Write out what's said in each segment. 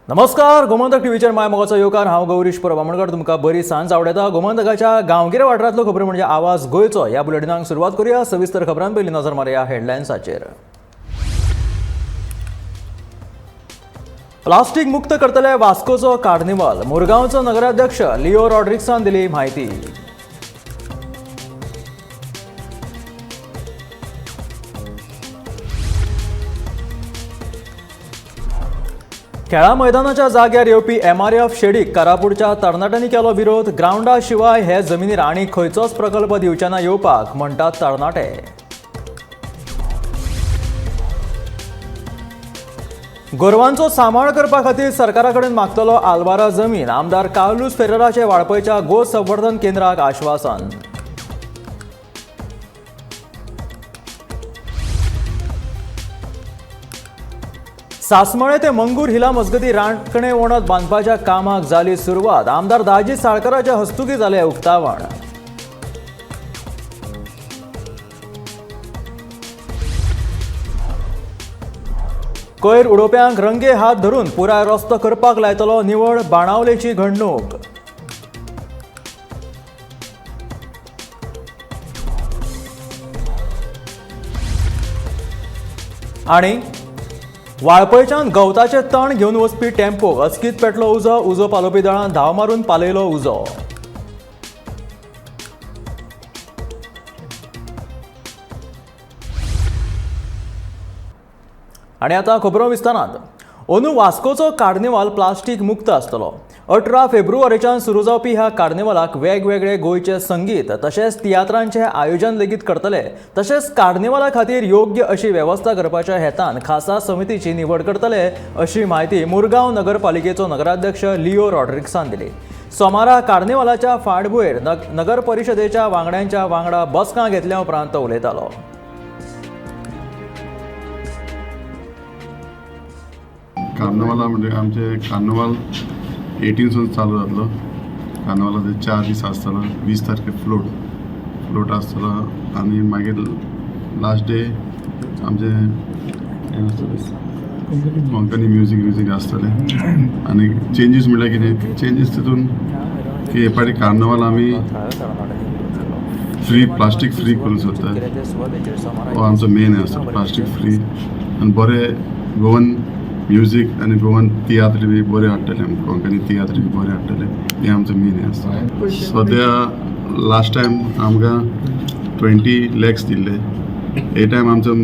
नमस्कार, गोमंतक टीव्हीचेर my मोगाचो येवकार. हांव गौरीश परब आमोणकर तुमकां बरी सांज आवडयता. गोमंतकाच्या गांवगिऱ्या वाठारांतलो खबरो म्हणजे आवाज गोंयचो. ह्या बुलेटिनाक सुरवात करूया. सविस्तर खबरां पयलीं नजर मारया हेडलायन्साचेर. प्लास्टीक मुक्त करतले वास्कोचो कार्निवाल. मुरगांवचो नगराध्यक्ष लिओ रॉड्रिक्सान दिली म्हायती. खेळा मैदानाच्या जाग्यार येवपी एमआरएफ शेडीक कारापूरच्या तरणाट्यांनी केलो विरोध. ग्रावंडा शिवाय हे जमिनीर आनी खंयचोच प्रकल्प दिवचे ना येवपाक म्हणटात तरणाटे. गोरवांचो सांबाळ करपा खातीर सरकारा कडेन मागतलो आल्वारा जमीन. आमदार कार्लूस फेरेराचे वाळपयच्या गो संवर्धन केंद्राक आश्वासन. सासमळे ते मंगूर हिला मजगती रांकणे वणत बांदपाच्या कामाक जाली सुरवात. आमदार दाजी साळकराच्या हस्तुकी जालें उक्तावण. कोयर उडोवप्यांक रंगे हात धरून पुराय रस्तो करपाक लायतलो निवळ. बाणावलेची घडणूक. आनी वाळपयच्यान गवताचे तण घेवन वचपी टेम्पो अचकीत पेटलो उजो. उजो पालोवपी दळान धांव मारून पालयलो उजो. आनी आतां खबरो विस्तारांत. अंदू वास्कोचो कार्निवाल प्लास्टीक मुक्त आसतलो. 18 फेब्रुवारीच्यान सुरू जावपी ह्या कार्निवालाक वेगवेगळे गोंयचे संगीत तशेंच तियात्रांचें आयोजन लेगीत करतले. तशेंच कार्निवाला खातीर योग्य अशी वेवस्था करपाच्या हेतान खासा समितीची निवड करतले अशी म्हायती मुरगांव नगरपालिकेचो नगराध्यक्ष लिओ रॉड्रिक्सान दिली. सोमारा कार्निवालाच्या फाटभुंयेर नगर परिशदेच्या वांगड्यांच्या वांगडा बसका घेतल्या उपरांत तो उलयतालो. कार्नवाला म्हणजे आमचे कार्नवाल 18सून चालू जातलो. कार्नवालाचे 4 दीस आसतलो. 20 तारखे फ्लोट आसतलो आनी मागीर लास्ट डे आमचे हें आसतलें, कोंकणी म्युजीक आसतलें. आनी चेंजीस म्हणल्यार कितें चेंजीस तितून की हे फावटी कार्नवाल आमी फ्री प्लास्टीक फ्री करूंक सोदता. हो आमचो मेन आसता प्लास्टीक फ्री. आनी बरें गोवन म्युजीक आनी गोवन तियात्र बी बरें हाडटले आमी. कोंकणी तियात्र बी बरें हाडटले. हें आमचो मेन हें आसता. सद्या लास्ट टायम आमकां 20 लॅक्स दिल्ले. हे टायम आमचो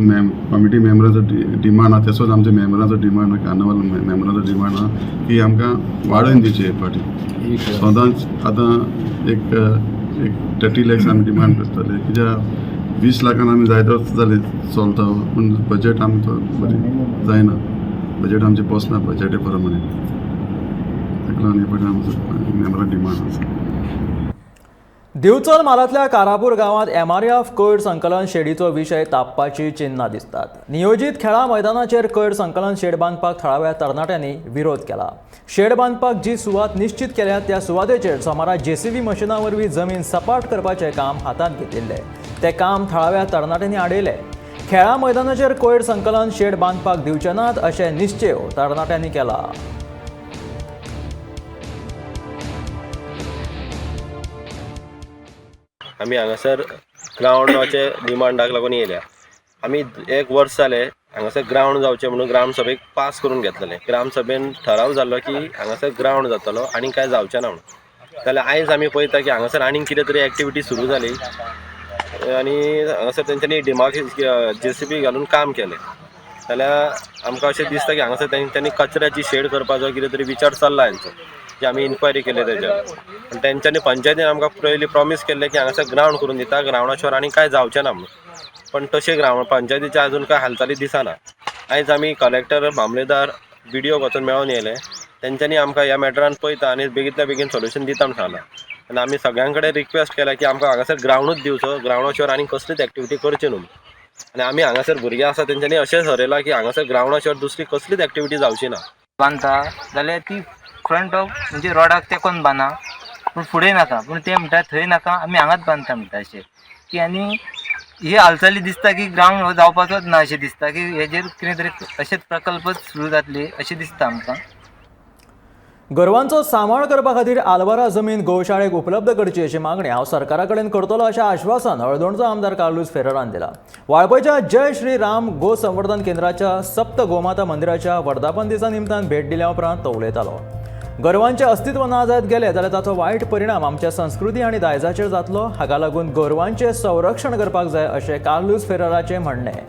कमिटी मेंबरांचो डिमांड आहा, तसोच आमच्या मेंबरांचो डिमांड आहा, कार्नवाल मेंबरांचो डिमांड आहा की आमकां वाडोवन दिवचे हे फावटी. सदांच आतां एक 30 लॅक्स आमी डिमांड करतले, कित्याक 20 लाखान आमी जायते वर्सां जाले चलता, पूण बजेट आमचो बरें जायना, बजेट आमचें बसना बजेटे प्रमाणे. ताका लागून हे फावटी आमचो मेंबरां डिमांड आसा. दिवचल म्हालांतल्या कारापूर गांवांत एमआरएफ कोयर संकलन शेडीचो विशय तापपाची चिन्नां दिसतात. नियोजीत खेळां मैदानाचेर कोयर संकलन शेड बांदपाक थळाव्या तरणाट्यांनी विरोध केला. शेड बांदपाक जी सुवात निश्चित केल्या त्या सुवातेचेर सोमारा जेसीबी मशिना वरवीं जमीन सपाट करपाचें काम हातांत घेतिल्लें. तें काम थळाव्या तरणाट्यांनी आडयलें. खेळां मैदानाचेर कोयर संकलन शेड बांदपाक दिवचे नात अशें निश्चेव तरणाट्यांनी केला. आमी हांगासर ग्रावंडाचे डिमांडाक लागून येयल्या. आमी एक वर्स जालें हांगासर ग्रावंड जावचें म्हणून ग्रामसभेक पास करून घेतलेलें. ग्रामसभेन ठराव जाल्लो की हांगासर ग्रावंड जातलो आनी कांय जावचें ना म्हणून. जाल्यार आयज आमी पळयता की हांगासर आनीक कितें तरी एक्टिविटी सुरू जाली आनी हांगासर तेंच्यांनी डिमार्क जेसीबी घालून काम केलें. जाल्यार आमकां अशें दिसता की हांगासर तेंच्यांनी कचऱ्याची शेड करपाचो कितें तरी विचार चल्ला हेंचो, जे आमी इन्क्वायरी केली तेजेर. पूण तेंच्यांनी पंचायतीन आमकां पयलीं प्रॉमीस केल्लें की हांगासर ग्रावंड करून दिता, ग्रावंडा शिवाय आनी कांय जावचें ना म्हणून. पण तशें ग्रावंड पंचायतीच्या अजून कांय हालचाली दिसना. आयज आमी कलेक्टर, मामलेदार, बीडीओक वचून मेळोन येयले. तेंच्यांनी आमकां ह्या मॅटरान पळयता आनी बेगींतल्या बेगीन सोल्युशन दिता म्हूण सांगलां. आनी आमी सगळ्यां कडेन रिक्वेस्ट केल्या की आमकां हांगासर ग्रावंडूच दिवचो, ग्रावंडा शिवाय आनी कसलीच एक्टिविटी करची न्हू. आनी आमी हांगासर भुरगे आसा तेंच्यांनी अशें ठरयलां की हांगासर ग्रावंडा शिवाय दुसरी कसलीच एक्टिविटी जावची ना. बांदता जाल्यार ती फ्रंट ऑफ म्हणजे रोडाक तेंकोन बांदा, पूण फुडें नाका. पूण ते म्हणटा थंय नाका, आमी हांगाच बांदता म्हणटा अशें की. आनी ही हालचाली दिसता की ग्रावंड हो जावपाचोच ना अशें दिसता की हेजेर कितें तरी अशेंच प्रकल्प सुरू जातले अशें दिसता आमकां. गोरवांचो सांबाळ करपा खातीर आलवारा जमीन गोशाळेक उपलब्ध करची अशी मागणी हांव सरकारा कडेन करतलो अशें आश्वासन हळदोणचो आमदार कार्लूस फेरेरान दिला. वाळपयच्या जय श्री राम गो संवर्धन केंद्राच्या सप्त गोमाता मंदिराच्या वर्धापन दिसा निमतान भेट दिल्या उपरांत तो उलयतालो. गोरवांचें अस्तित्व ना जायत गेलें जाल्यार ताचो वायट परिणाम आमच्या संस्कृती आनी दायजाचेर जातलो. हाका लागून गोरवांचें संरक्षण करपाक जाय अशें कार्लूस फेरेराचें म्हणणें.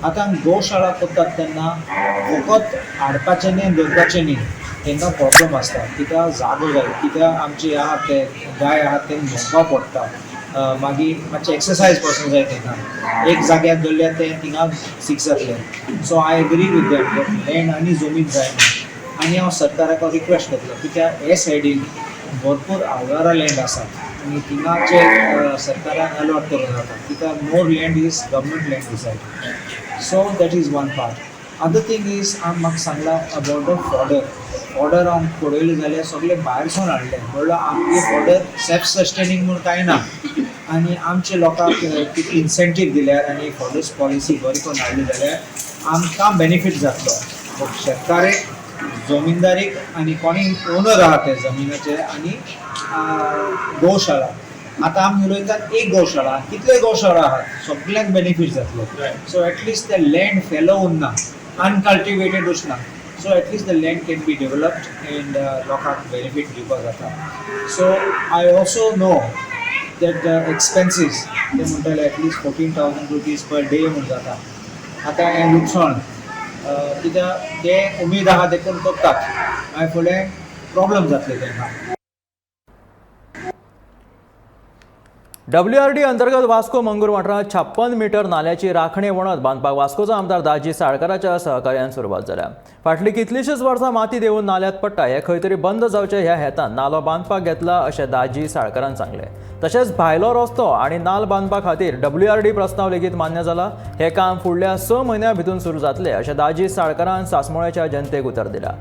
आतां गोशाळा करतात तेन्ना फकत हाडपाचें न्ही आनी दवरपाचें न्ही, तेंकां प्रॉब्लम आसता. कित्याक जागो जाय, कित्याक आमची आहा ते गाय आहा तें न्होवपा पडटा, मागीर मातशें एक्सरसायज पासून जाय तेंकां. एक जाग्यार दवरल्यार तें थिंगा सीक जातलें. So I agree with that, land आनी जमीन जाय म्हणून. आनी हांव सरकाराक रिक्वेस्ट करतलो कित्याक हे सायडीन भरपूर आलवारा लँड आसा आनी थिंगाचे सरकारान अलॉट करूं जाता, कित्याक more land is government land decide. So that is one part. Other thing is आम म्हाका सांगलां अबावट the fodder. Fodder हांव पळयलें जाल्यार सगळें भायरसून हाडलें, म्हणल्यार आमगे फॉडर सेल्फ सस्टेनींग म्हूण कांय ना. आनी आमच्या लोकांक कितें इन्सेंटीव दिल्यार आनी फॉडर्स पॉलिसी बरी करून हाडली जाल्यार आमकां बेनिफीट जातलो, शेतकारेक, जमीनदारीक आनी कोणी ओनर आहा ते जमिनाचे आनी गोशाळा. आतां आमी उलयतात एक गोशाळा, कितले गोशाळा आहात सगल्यांक बेनिफीट जातलो. सो एटलिस्ट ते लँड फेलो उरना, अनकल्टिवेटेड उरना. So at least the land can be developed and लोकांक बेनिफीट दिवपाक जाता. So I also know that the expenses ते म्हणटाले at least 14,000 rupees per day म्हूण जाता. आतां हें लुकसाण कित्याक ते उमेद आहा देखून करतात, मागीर फुडें प्रॉब्लम जातले तेंकां. डब्ल्यूआरडी अंतर्गत वास्को मंगूर वाठारांत 56 मीटर नाल्याची राखणे वणत बांदपाक वास्कोचो आमदार दाजी साळकाराच्या सहकार्यान सुरवात जाल्या. फाटलीं कितलींशींच वर्सां माती देंवून नाल्यांत पडटा हें खंय तरी बंद जावचें ह्या हेतान नालो बांदपाक घेतला अशें दाजी साळकारान सांगलें. तशेंच भायलो रस्तो आनी नाल बांदपा खातीर डब्ल्यूआरडी प्रस्ताव लेगीत मान्य जाला. हें काम फुडल्या 6 म्हयन्यां भितर सुरू जातलें अशें दाजी साळकारान सासमोळ्याच्या जनतेक उतर दिला.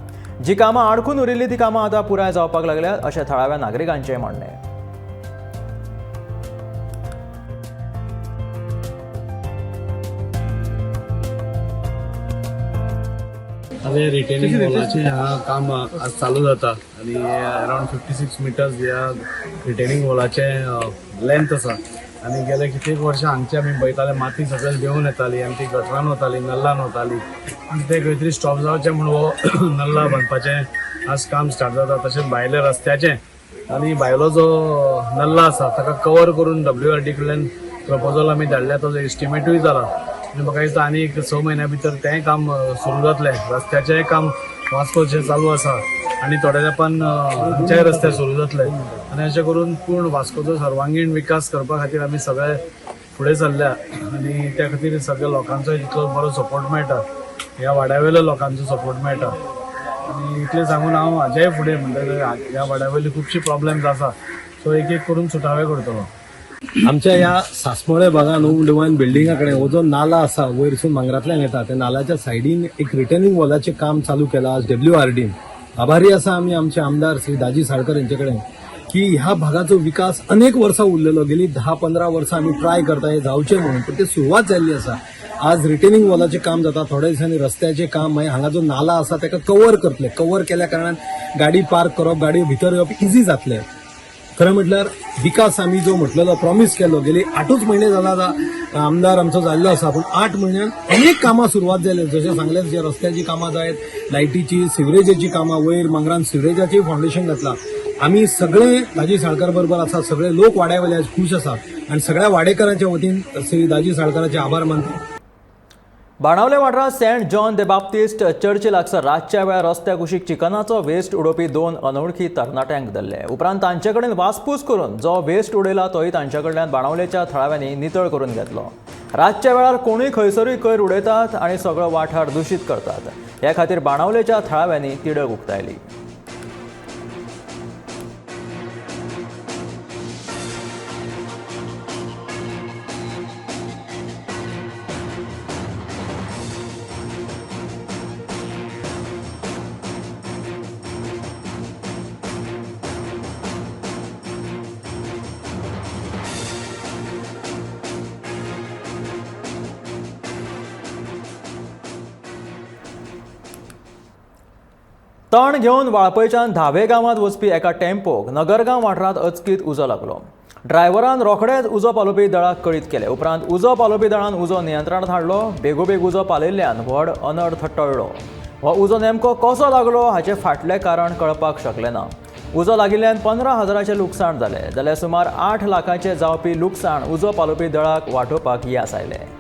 जी कामां आडकून उरिल्लीं ती कामां आतां पुराय जावपाक लागल्यात अशें थळाव्या नागरिकांचें म्हणणें. आतां रिटेनिंग वॉलाचें ह्या काम आज चालू जाता आनी अरावंड 56 मिटर्स ह्या रिटेनिंग वॉलाचें लेंथ आसा. आनी गेले कित्येक वर्सां हांगचे आमी पळयताले माती सकयल देंवून येताली आनी ती गटरान वताली, नल्लान वताली. आनी तें खंय तरी स्टॉप जावचें म्हूण हो नल्ला बांदपाचें आज काम स्टार्ट जाता. तशेंच भायल्या रस्त्याचें आनी भायलो जो नल्ला आसा ताका कवर करून डब्ल्यूआरडी कडल्यान प्रपोजल आमी धाडल्या, तो एस्टिमेटूय जाला. आनी म्हाका दिसता आनी एक 6 म्हयन्या भितर तेंय काम सुरू जातलें. रस्त्याचेंय काम वास्कोचें चालू आसा आनी थोड्या तेंपान आमच्याय रस्ते सुरू जातले. आनी अशें करून पूर्ण वास्कोचो सर्वांगीण विकास करपा खातीर आमी सगळे फुडें सरल्या आनी त्या खातीर सगळ्या लोकांचो इतलो बरो सपोर्ट मेळटा, ह्या वाड्या वयल्या लोकांचो सपोर्ट मेळटा. आनी इतलें सांगून हांव हाजेय फुडें म्हणटा ह्या वाड्या वयले खुबशे प्रॉब्लम्स आसा, सो एक एक करून सुटावे करतलो. आमच्या ह्या सासमोळे भागान ओल्ड डिवायन बिल्डिंगा कडेन हो जो नाला आसा वयरसून मांगरांतल्यान येता त्या नाल्याच्या सायडीन एक रिटर्निंग वॉलाचें काम चालू केलां आज डब्ल्यूआरडीन. आभारी आसा आमी आमचे आमदार श्री दाजी साळकर यांचे कडेन की ह्या भागाचो विकास अनेक वर्सां उरलेलो, गेली 10-15 वर्सां आमी ट्राय करता हें जावचें म्हणून, पण ते सुरवात जाल्ली आसा. आज रिटेनिंग वॉलाचें काम जाता, थोड्या दिसांनी रस्त्याचें काम, मागीर हांगा जो नाला आसा ताका कवर करतले. कवर केल्या कारणान गाडी पार्क करप, गाडी भितर येवप इजी जातलें. खरें म्हटल्यार विकास आमी जो म्हटलेलो प्रॉमीस केल्लो, गेली 8 म्हयने जाला आतां आमदार आमचो जाल्लो आसा, पूण 8 म्हयन्यान अनेक कामां सुरवात जाली. जशें सांगलें जे रस्त्याची कामां जायत, लायटीची, सिवरेजाची कामां, वयर मांगरान सिवरेजाचें फावंडेशन घातलां. आमी सगळे दाजी साळकर बरोबर आसा, सगळे लोक वाड्या वयले आज खूश आसा आनी सगळ्या वाडेकारांच्या वतीन श्री दाजी साळकराचे आभार मानता. बाणावले वाठारांत सेंट जॉन the Baptist चर्ची लागसार रातच्या वेळार रस्त्या कुशीक चिकनाचो वेस्ट उडोवपी 2 अनवळखी तरणाट्यांक धरले. उपरांत तांचे कडेन वासपूस करून जो वेस्ट उडयला तोय तांचे कडल्यान बाणावलेच्या थळाव्यांनी नितळ करून घेतलो. रातच्या वेळार कोणूय खंयसरूय कोयर उडयतात आनी सगळो वाठार दुशीत करतात. ह्या खातीर बाणावलेच्या थळाव्यांनी तिडक उक्तायली. तण घेवन वाळपयच्यान धावे गांवांत वचपी एका टेम्पोक नगरगांव वाठारांत अचकीत उजो लागलो. ड्रायव्हरान रोखडेच उजो पालोवपी दळाक कळीत केले. उपरांत उजो पालोवपी दळान उजो नियंत्रणांत हाडलो. बेगोबेग उजो पालयल्ल्यान व्हड अनर्थ टळ्ळो. हो उजो नेमको कसो लागलो हाचें फाटलें कारण कळपाक शकलें ना. उजो लागिल्ल्यान 15,000चें लुकसाण जालें, जाल्यार सुमार 8 लाखांचें जावपी लुकसाण उजो पालोवपी दळाक वाटोवपाक येस आयलें.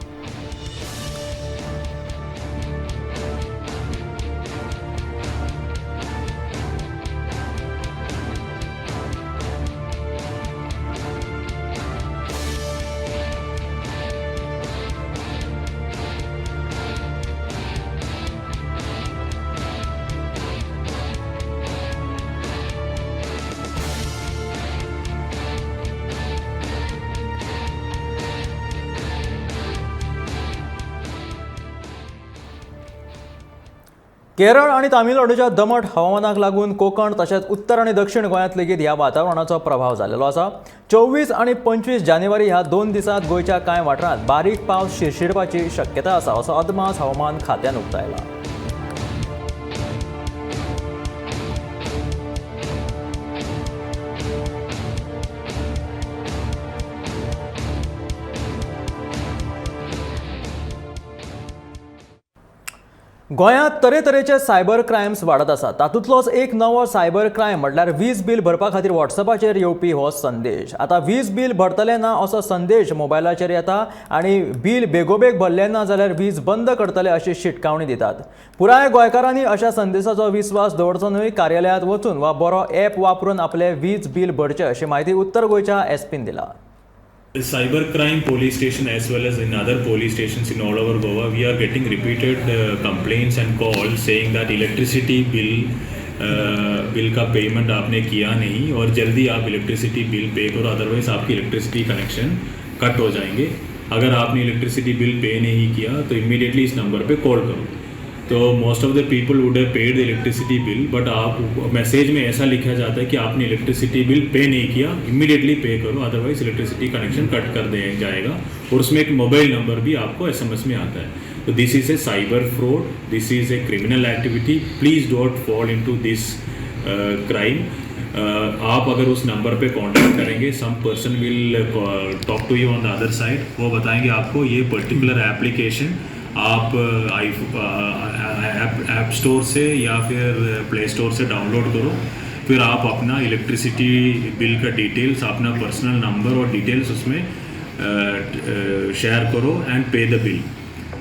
केरळ आनी तामिळनाडूच्या दमट हवामानाक लागून कोकण तशेंच उत्तर आनी दक्षिण गोंयांत लेगीत ह्या वातावरणाचो प्रभाव जाल्लो आसा. 24 आनी 25 जानेवारी ह्या 2 दिसांत गोंयच्या कांय वाठारांत बारीक पावस शिरशिरपाची शक्यता आसा असो अदमास हवामान खात्यान उक्तायला. गोंयांत तरेतरेचे सायबर क्रायम्स वाडत आसात. तातूंतलोच एक नवो सायबर क्रायम म्हटल्यार वीज बील भरपा खातीर व्हॉट्सअपाचेर येवपी हो संदेश. आतां वीज बील भरतले ना असो संदेश मोबायलाचेर येता आनी बील बेगोबेग भरलें ना जाल्यार वीज बंद करतले अशी शिटकावणी दितात. पुराय गोंयकारांनी अशा संदेशाचो विस्वास दवरचो न्हय. कार्यालयांत वचून वा बरो ॲप वापरून आपलें वीज बील भरचें अशी म्हायती उत्तर गोंयच्या एसपीन दिला. Cyber crime police station as well as in other police stations in all over Goa, we are getting repeated complaints and calls saying that electricity bill का payment आपने किया नहीं और जल्दी आप electricity bill pay करो, otherwise आपकी electricity connection cut हो जाएंगे. अगर आपने electricity bill pay नहीं किया तो immediately इस नंबर पे कॉल करो. तो most of the people would have paid the electricity bill, but आप मैसेज में ऐसा लिखा जाता है कि आपने इलेक्ट्रिसिटी बिल पे नहीं किया, इमीडिएटली पे करो, अदरवाइज इलेक्ट्रिसिटी कनेक्शन कट कर दिया जाएगा. और उसमें एक मोबाइल नंबर भी आपको एसएमएस में आता है. तो this is a cyber fraud, this is a criminal activity. Please don't fall into this crime. आप अगर उस नंबर पे कांटेक्ट करेंगे, some person will talk to you on the other side. वो बताएंगे आपको ये पर्टिकुलर एप्लीकेशन आप app store से या फिर प्ले स्टोर से डाउनलोड करो, फिर आप अपना इलेक्ट्रिसिटी बिल का डिटेल्स, अपना पर्सनल नंबर और डिटेल्स उसमें शेयर करो and pay the bill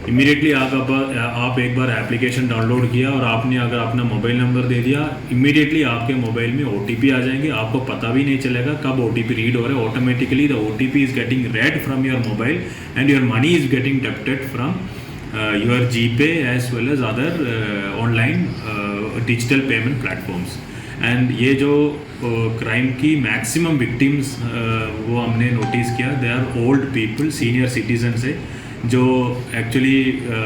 immediately. आप एक बार एप्लीकेशन डाउनलोड किया और आपने अगर अपना मोबाइल नंबर दे दिया, इमीडिएटली आपके मोबाइल में ओटीपी आ जाएंगे. आपको पता भी नहीं चलेगा कब ओटीपी रीड हो रहा है. Automatically the OTP is getting read from your mobile and your money is getting debited from your GPay as well as other online digital payment platforms. And ये जो क्राइम की मैक्सिमम विक्टिम्स वो हमने notice किया, they are old people, senior citizens है जो actually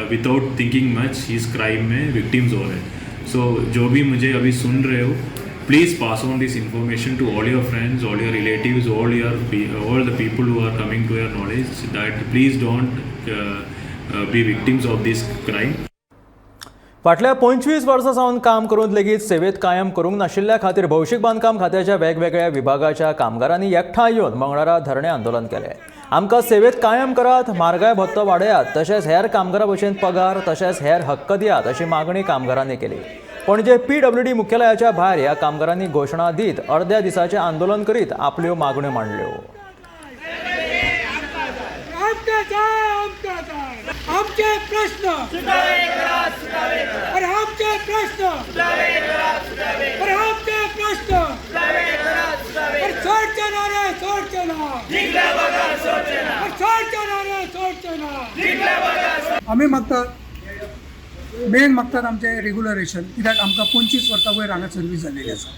without thinking much इस crime में विक्टिम्स हो रहे हैं. सो जो भी मुझे अभी सुन रहे हो, please pass on this information to all your friends, all your relatives, all the people who are coming to your knowledge that please don't be victims of this crime. फाटल्या 25 वर्सां सावन काम करून लेगीत सेवेत कायम करूंक नाशिल्ल्या खातीर भौशीक बांदकाम खात्याच्या वेगवेगळ्या विभागाच्या कामगारांनी एकठांय येवन मंगळारा धरणें आंदोलन केलें. आमकां सेवेत कायम करात, म्हारगाय भत्तो वाडयात, तशेंच हेर कामगारां भशेन पगार तशेंच हेर हक्क दियात अशी मागणी कामगारांनी केली. पणजे पीडब्ल्यूडी मुख्यालयाच्या भायर ह्या कामगारांनी घोशणा दीत अर्द्या दिसाचें आंदोलन करीत आपल्यो मागण्यो मांडल्यो. आमचे प्रश्न अरे आमचे प्रश्न अरे आमचे प्रश्न अरे सोडचे ना रे सोडचे ना अरे सोडचे ना रे सोडचे ना. आमी मागतात मेन मागतात आमचें रेगुलरेशन, कित्याक आमकां 25 वर्सां वयर हांगा सर्वीस जाल्लेली आसा.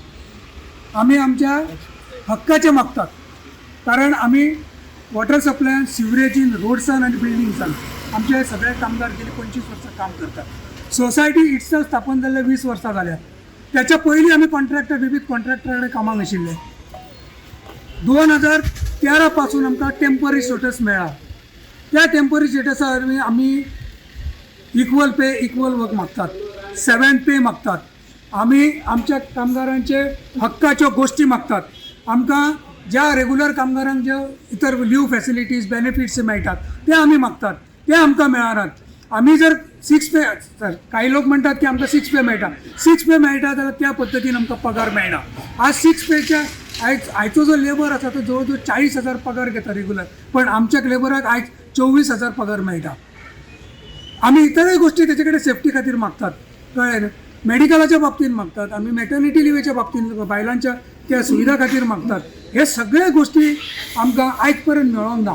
आमी आमच्या हक्काचें मागतात, कारण आमी वॉटर सप्लायान, सिवरेजीन, रोड्सान आनी बिल्डिंग्सान आमचे सगळे कामगार गेली 25 वर्सां काम करतात. सोसायटी इटसेल्फ स्थापन जाल्ले 20 वर्सां जाल्यात. त्याच्या पयलीं आमी कॉन्ट्रॅक्टर, विविध कॉन्ट्रॅक्टरा कडेन कामाक आशिल्ले. 2013 पासून आमकां टेम्पररी स्टेटस मेळ्ळा. त्या टेम्पररी स्टेटसा वरवीं आमी इक्वल पे इक्वल वर्क मागतात, 7 पे मागतात. आमी आमच्या कामगारांचे हक्काच्यो गोश्टी मागतात. आमकां ज्या रेगुलर कामगारांक ज्यो इतर लीव फॅसिलिटीज बेनिफिट्स मेळटात ते आमी मागतात, ते आमकां मेळनात. आमी जर सिक्स पे, सर काही लोक म्हणटात की आमकां सिक्स पे मेळटा, सिक्स पे मेळटा जाल्यार त्या पद्दतीन आमकां पगार मेळना. आज सिक्स पेच्या आयचो जो लेबर आसा तो जवळ जवळ 40,000 पगार घेता रेगुलर, पण आमच्या लेबराक आयज 24,000 पगार मेळटा. आमी इतरय गोश्टी तेचे कडेन सेफ्टी खातीर मागतात, कळ्ळें न्हू. मेडिकलाच्या बाबतीन मागतात आमी, मॅटर्निटी लिवेच्या बाबतीन, बायलांच्या त्या सुविधा खातीर मागतात. हे सगळे गोश्टी आमकां आयज पर्यंत मेळोंक ना,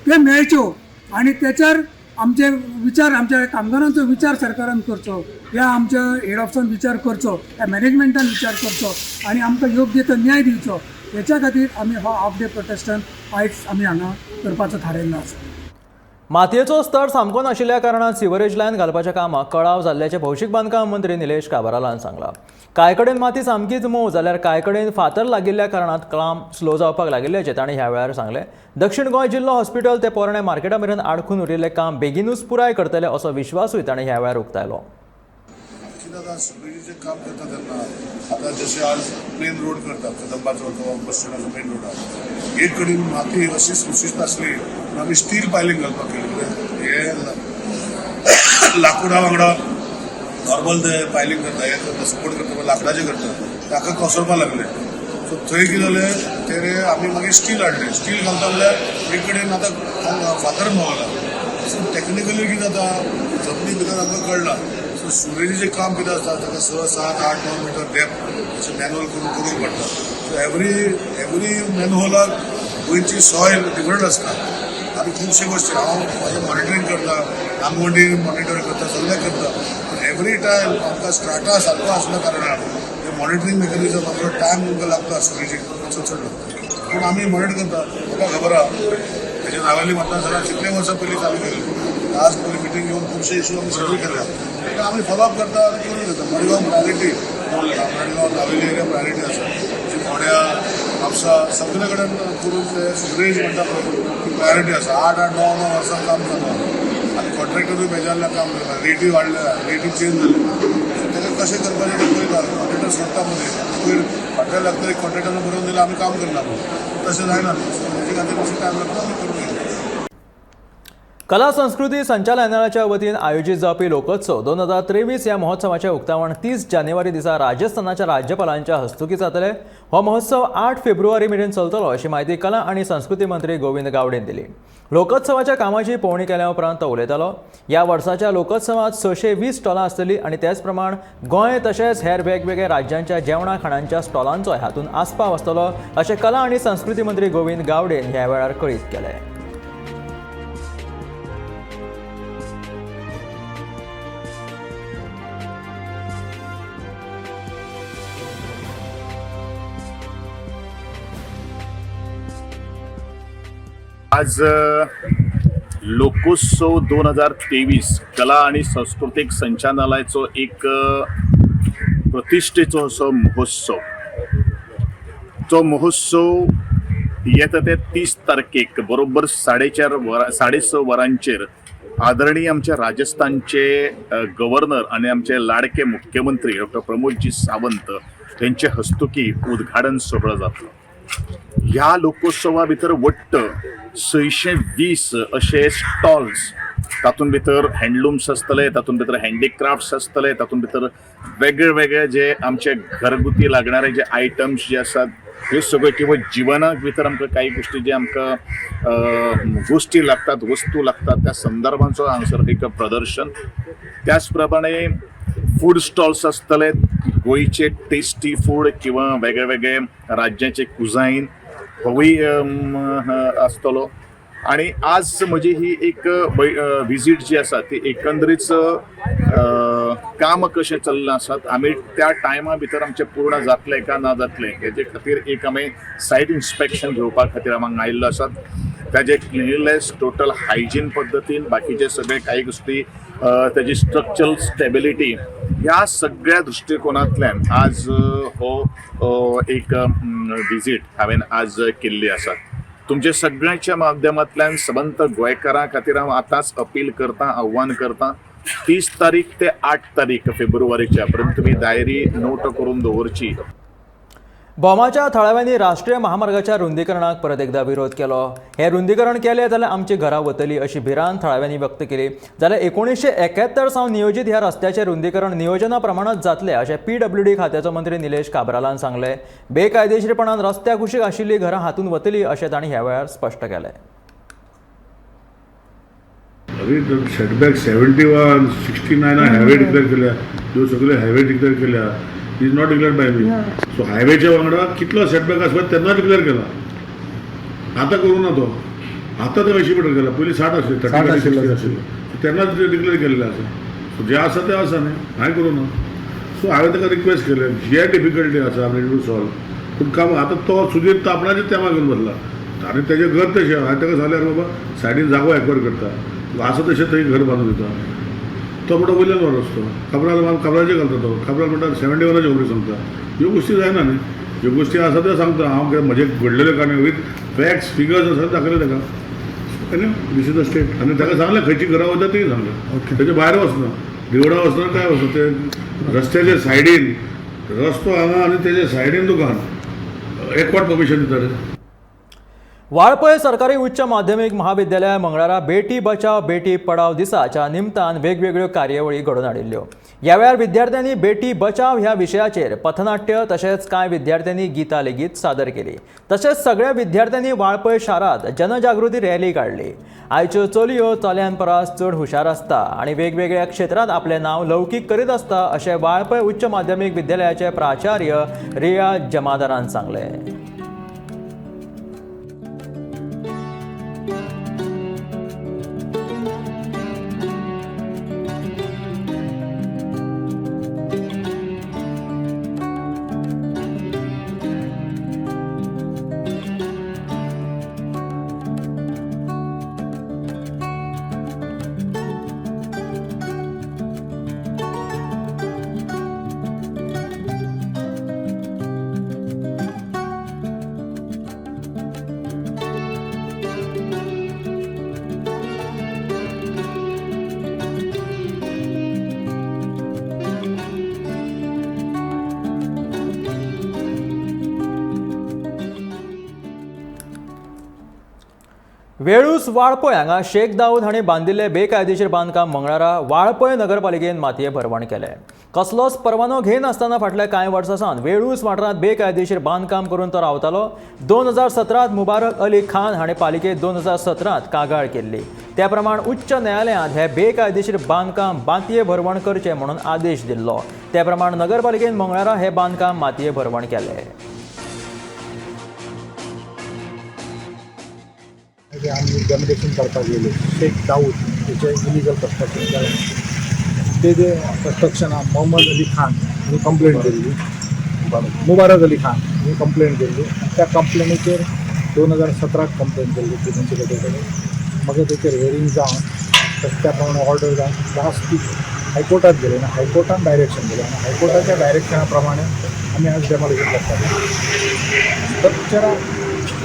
ते मेळच्यो आनी तेच्यार आमचे विचार, आमच्या कामगारांचो विचार सरकारान करचो, ह्या आमच्या हेड ऑफिसान विचार करचो, ह्या मॅनेजमेंटान विचार करचो आनी आमकां योग्य तो न्याय दिवचो. हेच्या खातीर आमी हो हाफ डे प्रोटेस्टान आयज आमी हांगा करपाचो थारायल्लो आसा. मातयेचो स्तर सामको नाशिल्ल्या कारणान सिवरेज लायन घालपाच्या कामाक कळाव जाल्ल्याचें भौशीक बांदकाम मंत्री निलेश काब्रालान सांगलां. कांय कडेन माती सामकीच मोव जाल्यार कांय कडेन फातर लागिल्ल्या कारणान काम स्लो जावपाक लागिल्ल्याचें तांणी ह्या वेळार सांगलें. दक्षिण गोंय जिल्लो हॉस्पिटल ते पोरणें मार्केटा मेरेन आडखून उरिल्लें काम बेगिनूच पुराय करतले असो विश्वासूय तांणी ह्या वेळार उक्तायलो. सिवरेजीचें काम करता तेन्ना आतां जशें आज प्लेन रोड करतात, कदंबाचो तो बस स्टँडाचो मेन रोड आसा, एक कडेन माती अशी सुशिस्त आसली म्हणून आमी स्टील पायलींग घालपाक केली. हे लांकुडा वांगडा नॉर्मल ते पायलींग करता, हे करता, सपोर्ट करता, लांकडाचें करता, ताका कोसळपाक लागलें. सो थंय कितें जालें, ते आमी मागीर स्टील हाडलें. स्टील घालता म्हणल्यार एक कडेन आतां फातर मेवला. सो टॅक्निकली कितें जाता, जमनी भितर आमकां कळना. सो सिवरेजीचें काम कितें आसता, ताका 6, 7, 8, 9 मिटर डेप्थ अशें मॅन्युअल करून करूंक पडटा. सो एवरी मॅनहोलाक गोंयची सॉयल डिफरंट आसता. आनी खुबशे गोश्टी हांव म्हाजें मॉनिटरींग करता, आमवंडी मॉनिटर करता, सगळें करता. पूण एवरी टायम आमकां स्ट्राटा सारको आसल्या कारणान ते मॉनिटरींग मेकॅनिजम आमकां टायम आमकां लागता, सिवरेजीक चड चड लागता. पूण आमी मॉनिटर करता. म्हाका खबर आहा तेजे नावेली मतदारसंघात कितले वर्सां पयलीं चालू केली, आज पयलीं मिटींग घेवन खुबशे इशू आमी सेटल केल्या. आमी फॉलोअप करता आनी करून घेता. Madgaon priority, Madgaon Navelim area priority आसा. जी फोंड्या, म्हापसा सगळे कडेन करून ते सिवरेज म्हणटा पळय प्रायोरिटी आसा. 8, 8, 9, 9 वर्सां काम चालू आसा आनी कॉन्ट्रॅक्टरूय बेजारल्या काम करता. रेटी वाडल्या, रेटी चेंज जाल्या. सो ताका कशें करपाचें तें पळयता. कॉन्ट्रॅक्टर सोडटा मदीं, पयर फाटल्यान लागता एक कॉन्ट्रॅक्टरान बरोवन दिलें आमी काम करना, तशें जायना. सो तेजे खातीर मातसो टायम लागता, आमी करून घेता. कला संस्कृती संचालनालयाच्या वतीन आयोजीत जावपी लोकोत्सव 2023 ह्या महोत्सवाचें उक्तावण 30 जानेवारी दिसा राजस्थानाच्या राज्यपालांच्या हस्तुकीं जातलें. हो महोत्सव 8 फेब्रुवारी मेरेन चलतलो अशी म्हायती कला आनी संस्कृती मंत्री गोविंद गावडेन दिली. लोकोत्सवाच्या कामाची पळोवणी केल्या उपरांत तो उलयतालो. ह्या वर्साच्या लोकोत्सवात 620 स्टॉलां आसतलीं आनी तेच प्रमाण गोंय तशेंच हेर वेगवेगळ्या राज्यांच्या जेवणा खाणांच्या स्टॉलांचो हातूंत आस्पाव आसतलो अशें कला आनी संस्कृती मंत्री गोविंद गावडेन ह्या वेळार कळीत केलें. आज लोकोत्सव 2023 कला आणि सांस्कृतीक संचालनालयाचो एक प्रतिश्ठेचो असो महोत्सव. तो महोत्सव येता ते 30 तारखेक बरोबर 4:30 6:30 वरांचेर आदरणीय आमच्या राजस्थानचे गव्हर्नर आनी आमचे लाडके मुख्यमंत्री डॉक्टर प्रमोदजी सावंत हेंचे हस्तुकी उद्घाटन सोहळो जातलो. ह्या लोकोत्सवा भितर वट्ट 620 अशे स्टॉल्स, तातूंत भितर हँडलूम्स आसतले, तातूंत भितर हँडीक्राफ्ट्स आसतले, तातूंत भितर वेगळे वेगळे जे आमचे घरगुती लागणारे जे आयटम्स जे आसात हे सगळे, किंवा जिवनाक भितर आमकां काही गोश्टी जे आमकां गोश्टी लागतात, वस्तू लागतात त्या संदर्भांचो हांगासर एक प्रदर्शन. त्याच प्रमाणे फूड स्टॉल्स आसतले, गोंयचे टेस्टी फूड किंवा वेगळे वेगळे राज्याचे कुजायन होवूय आसतलो. आणि आज म्हजी ही एक विजीट जी आसा ती एकंदरीच काम कशें चल्लां आसात, आमी त्या टायमा भितर आमचें पूर्ण जातलें काय ना जातलें हेजे खातीर एक आमी सायट इन्स्पेक्शन घेवपा खातीर आमी हांगा आयिल्लो आसात. ताजे क्लिनलीनेस, टोटल हायजीन पद्दतीन बाकीचे सगळे काही गोश्टी, ताजी स्ट्रक्चरल स्टेबिलिटी ह्या सगळ्या दृश्टिकोनांतल्यान आज हो एक विजीट हांवें आज केल्ली आसा. तुमच्या सगळ्यांच्या माध्यमांतल्यान सबंत गोंयकारां खातीर हांव आतांच अपील करता, आव्हान करता. 30 तारीख ते 8 तारीख फेब्रुवारीच्या पर्यंत तुमी डायरी नोट करून दवरची. भोमाच्या थळाव्यांनी राष्ट्रीय महामार्गाच्या रुंदीकरणाक परत एकदा विरोध केलो. हें रुंदीकरण केलें जाल्यार आमची घरां वतली अशी भिरांत थळाव्यांनी व्यक्त केली. जाल्यार 1971 सावन नियोजीत ह्या रस्त्याचें रुंदीकरण नियोजना प्रमाणच जातलें अशें PWD खात्याचो मंत्री निलेश काब्रालान सांगलें. बेकायदेशीरपणान रस्त्या कुशीक आशिल्लीं घरां हातूंत वतली अशें तांणी ह्या वेळार स्पश्ट केलें. Setback 71, 69 highway declare केल्या, ह्यो सगळे हायवे डिक्लेअर केल्या, is not declared by me. So हायवेच्या वांगडा कितलो सेटबॅक आसता तेन्ना डिक्लेअर केला, आतां करूं ना तो. आतां तो 80 मिटर केला, पयलीं 60 आसले, 30 आशिल्ले, तेन्नाच डिक्लेअर केल्लें आसा. सो जें आसा तें आसा न्ही, हांवें करूं ना. सो हांवें ताका रिक्वेस्ट केलें, जे डिफिकल्टी आसा आमी टू सॉल्व, पूण काम आतां तो सुदीर तो आपणाचेच तेमा घेवन बसला आनी तेजें घर तशें. हांवें ताका सांगलें बाबा सायडीन जागो एक्वायर करता, आसा तशें थंय घर बांदून दिता. तो म्हणटा वयल्यान हो रस्तो काब्राल काब्रालचेर घालता तो. काब्राल म्हणटा 71 खबरी सांगता. ह्यो गोश्टी जायना न्ही, ह्यो गोश्टी आसा त्यो सांगता हांव. कितें म्हजें घडलेल्यो काणयो विथ फॅक्ट्स फिगर्स आसा दाखयले ताका. आनी this is the state. आनी ताका सांगलें खंयची घरां वता तेय सांगलें, तेजे भायर वचना, देवळां वचना, काय वचना. ते रस्त्याच्या सायडीन रस्तो हांगा आनी तेजे सायडीन दुकान एकवट परमिशन दिता रे. वाळपय सरकारी उच्च माध्यमीक महाविद्यालया मंगळारा बेटी बचाव बेटी पढाव दिसाच्या निमतान वेगवेगळ्यो कार्यावळी घडोवन हाडिल्ल्यो. ह्या वेळार विद्यार्थ्यांनी बेटी बचाव ह्या विशयाचेर पथनाट्य तशेंच कांय विद्यार्थ्यांनी गितां लेगीत सादर केली. तशेंच सगळ्या विद्यार्थ्यांनी वाळपय शारांत जनजागृती रॅली काडली. आयच्यो चलयो चल्यां परस चड हुशार आसता आनी वेगवेगळ्या क्षेत्रांत आपलें नांव लौकीक करीत आसता अशें वाळपय उच्च माध्यमीक विद्यालयाचे प्राचार्य रिया जमादारान सांगलें. वेळूस वाळपय हांगा शेख दाऊद हांणी बांदिल्लें बेकायदेशीर बांदकाम मंगळारा वाळपय नगरपालिकेन मातये भरवण केलें. कसलोच परवानो घेनासतना फाटल्या कांय वर्सां सावन वेळूस वाठारांत बेकायदेशीर बांदकाम करून तो रावतालो. 2017 मुबारक अली खान हांणी पालिकेत 2017 कागाळ केल्ली. त्या प्रमाण उच्च न्यायालयांत हें बेकायदेशीर बांदकाम मातये भरवण करचें म्हणून आदेश दिल्लो. त्या प्रमाण नगरपालिकेन मंगळारा हें बांदकाम मातये भरवण केलें. आमी डेमोलेशन करपाक गेले शेख दाऊद हेचे इलिगल कन्स्ट्रक्शन जालें. ते जे कन्स्ट्रक्शनाक मोहम्मद अली खान हांणी कंप्लेन केल्ली, मुबारक अली खान हांणी कंप्लेन केल्ली आनी त्या कंप्लेनीचेर 2017 कंप्लेन केल्ली म्युनिसिपालिटी कडेन. मागीर तेचेर हियरींग जावन तशें त्या प्रमाणे ऑर्डर जावन लास्ट वीक हायकोर्टात गेले आनी हायकोर्टान डायरेक्शन दिलें आनी हायकोर्टाच्या डायरेक्शना प्रमाणे आमी आज डेमोलेशन करताले. स्ट्रक्चरां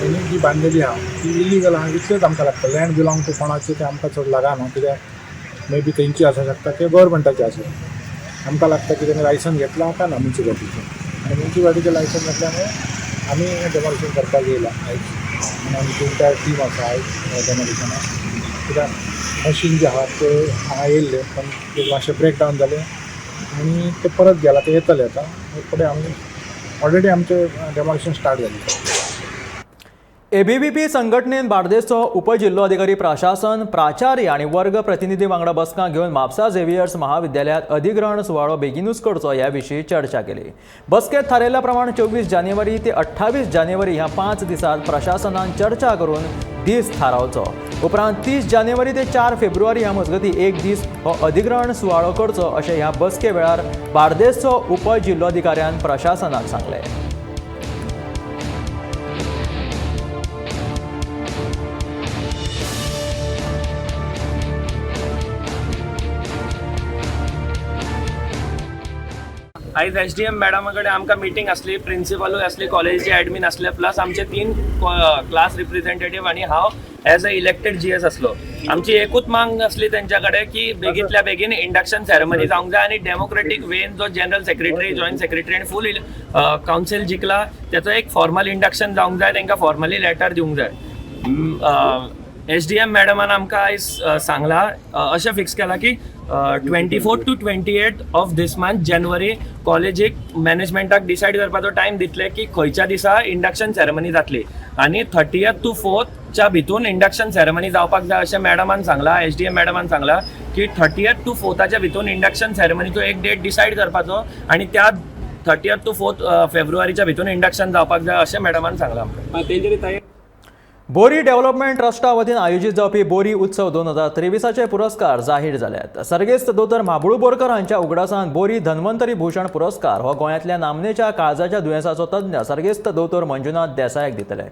हेणी जी बांदलेली आहा ती इलिगल आहा इतलेंच आमकां लागता. लँड बिलोंग टू कोणाचें तें आमकां चड लागना, कित्याक मे बी तेंची आसूं शकता किंवा गव्हर्मेंटाचें आसूं शकता. आमकां लागता की तेणी लायसन्स घेतलां काय ना म्युनिसिपालिटीचें, आनी म्युनिसिपालिटीचें लायसन्स घेतल्या मुळे आमी डेमोलिशन करपाक येयला आयज. आनी आमची एंटायर टीम आसा आयज डेमोलिशनाक, कित्याक मशीन जे आहा ते हांगा येयल्ले पण ते मातशें ब्रेक डावन जालें आनी ते परत गेला, ते येतले आतां फुडें. आमी ऑलरेडी आमचें डेमोलिशन स्टार्ट जालें. एबीव्हीपी संघटनेन बार्देसचो उपजिल्लोधिकारी प्रशासन प्राचार्य आनी वर्ग प्रतिनिधी वांगडा बसका घेवन म्हापसा झेवियर्स महाविद्यालयांत अधिग्रहण सुवाळो बेगीनूच करचो ह्या विशीं चर्चा केली. बसकेंत थारायल्ल्या प्रमाण 24 जानेवारी ते 28 जानेवारी ह्या 5 दिसांत प्रशासनान चर्चा करून दीस थारावचो. उपरांत 30 जानेवारी ते 4 फेब्रुवारी ह्या मजगतीं एक दीस हो अधिग्रहण सुवाळो करचो अशें ह्या बसके वेळार बार्देसचो उपजिल्लोधिकाऱ्यान प्रशासनाक सांगलें. आयज एसडीएम मॅडमा कडेन आमकां मिटींग आसली, प्रिंसिपलूय आसली, कॉलेजीचे एडमीन आसले, प्लस आमचे 3 क्लास रिप्रेझेंटेटीव आनी हांव एज अ इलेक्टेड जीएस आसलो. आमची एकूच मांग आसली तेंच्या कडेन की बेगींतल्या बेगीन इंडक्शन सेरेमनी जावंक जाय आनी डेमोक्रेटीक वेन जो जनरल सेक्रेटरी, जॉयंट सेक्रेटरी आनी फूल कावन्सील जिखला तेचो एक फॉर्मल इंडक्शन जावंक जाय, तांकां फॉर्मली लेटर दिवंक जाय. एसडीएम मॅडमान आमकां आयज सांगलां, अशें फिक्स केलां की 24 to 28 of this month January कॉलेजीक मॅनेजमेंटाक डिसायड करपाचो टायम दितले की खंयच्या दिसा इंडक्शन सेरेमनी जातली आनी 30th to 4thच्या भितून इंडक्शन सेरेमनी जावपाक जाय अशें मॅडमान सांगलां. एसडीएम मॅडमान सांगलां की 30th to 4थाच्या भितून इंडक्शन सेरेमनीचो एक डेट डिसायड करपाचो आनी त्या 30th to 4 फेब्रुवारीच्या भितून इंडक्शन जावपाक जाय अशें मॅडमान सांगलां आमकां. बोरी डेव्हलपमेंट ट्रस्टा वतीन आयोजीत जावपी बोरी उत्सव 2023 पुरस्कार जाहीर जाल्यात. सर्गेस्त दोतोर म्हाबळू बोरकर हांच्या उगडासान बोरी धन्वंतरी भूषण पुरस्कार हो गोंयांतल्या नामनेच्या काळजाच्या दुयेंसाचो तज्ञ सर्गेस्त दोतोर मंजुनाथ देसायाक दितले.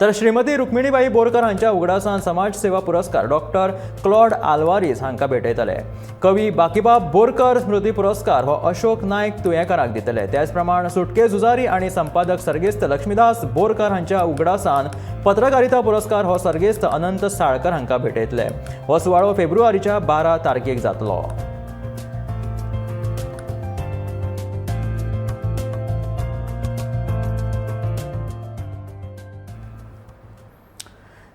तर श्रीमती रुक्मिणीबाई बोरकर हांच्या उगडासान समाज सेवा पुरस्कार डॉक्टर क्लॉड आल्वारीस हांकां भेटयतले. कवी बाकीबाब बोरकर स्मृती पुरस्कार हो अशोक नायक तुयेंकाराक दितले. त्याच प्रमाण सुटके झुजारी आनी संपादक सर्गेस्त लक्ष्मीदास बोरकर हांच्या उगडासान पत्रकारिता पुरस्कार हो सर्गेस्त अनंत साळकर हांकां भेटयतले. हो सुवाळो फेब्रुवारीच्या 12 तारखेक जातलो.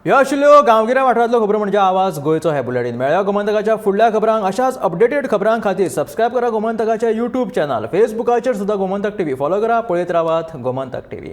ह्यो आशिल्ल्यो गांवगिऱ्या वाठारांतल्यो खबरो म्हणजे आवाज गोंयचो. हे बुलेटीन मेळ्ळ्या गोमंतकाच्या फुडल्या खबरांक. अशाच अपडेटेड खबरां खातीर सबस्क्रायब करा गोमंतकाच्या यूट्यूब चॅनल, फेसबुकाचेर सुद्दां गोमंतक टीव्ही फॉलो करा. पळयत रावात गोमंतक टीव्ही.